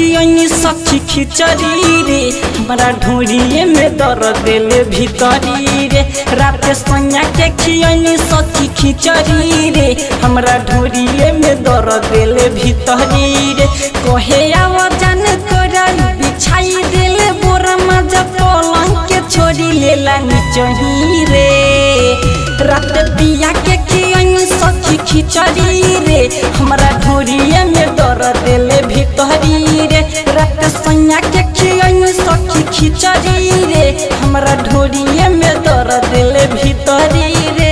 खियनी सखी खिचड़ी रे, हमरा ढोरिए में दर्द देले भीतरी रे। रात सोनिया के खियनी सखी खिचड़ी रे, हमरा ढोरिए में दर्द देले भीतरी रे। कहे आव जान कोराई बिछाई देले बोरा मजा पलंग के छोड़ी लेला निचही रे। रात पिया के खियनी सखी खिचड़ी रे, हमरा ढोरिए में दर्द देले भीतरी रे। रात सोनिया के खियनी सखी खिचड़ी रे, हमरा ढोरिए में दर्द देले भीतरी रे।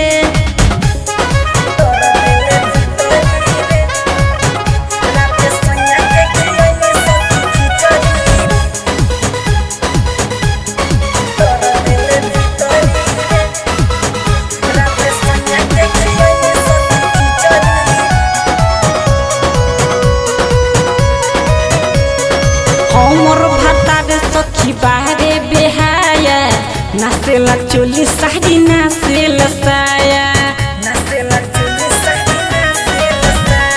हमर भातार सखी बारे बेहाया, नाचेला चोली साड़ी नाचेला साया।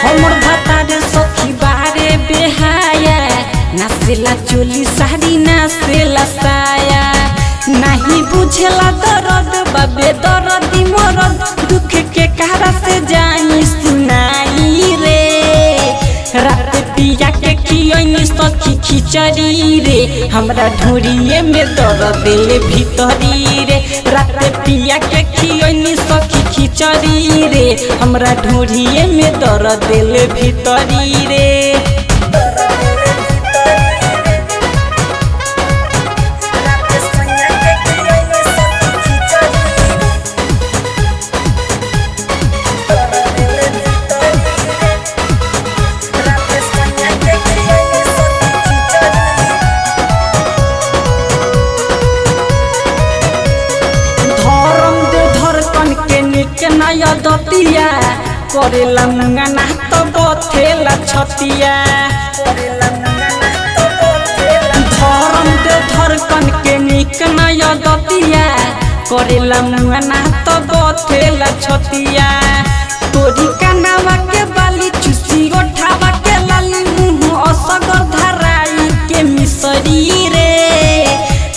हमर भातार सखी बारे बेहाया, नाचेला चोली साड़ी नाचेला साया। नाही बुझेला दर्द बाबे दर्दी मरद, दुख के कहारा से जानी सुनाई रे। रात पिया के खियनी सखी खिचड़ी रे, हमरा ढोरिए में दर्द देले भीतरी रे। रात पिया के खियनी सखी खिचड़ी रे, हमरा ढोरिए में दर्द देले भीतरी रे। धरम दे धरकन के निक नया दतिया, करेला मुंगा तो बथेला छतिया। धरम दे धरकन के निक नया दतिया, करेला मुंगा तो बथेला छतिया। तोरी कानावा के बाली चुसी ओठावा के लाली, मुँह असगर धराई के मिसरी रे।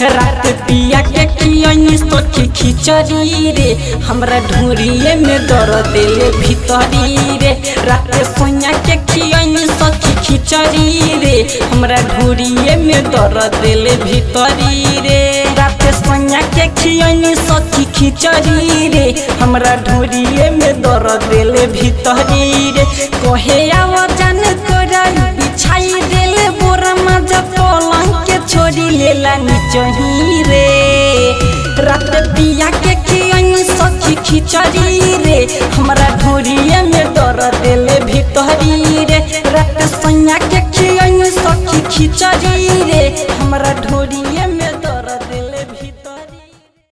रात पिया के खियनी सखी खिचड़ी रे, हमरा ढोरिए में दर्द देले भीतरी रे। रात सोनिया के खियनी सखी खिचड़ी रे, हमरा ढोरिए में दर्द देले भीतरी रे। रात सोनिया के खियनी सखी खिचड़ी रे, हमरा ढोरिए में दर्द देले भीतरी रे। कहे आव जान कोराई बिछाई देले बोरा मजा पलंग के छोड़ी लेला निचही रे। रात पिया के खियनी सखी खिचड़ी रे, हमरा ढोरिए में दर्द देले भीतरी रे। रात सोनिया के खियनी सखी खिचड़ी रे, हमरा ढोरिए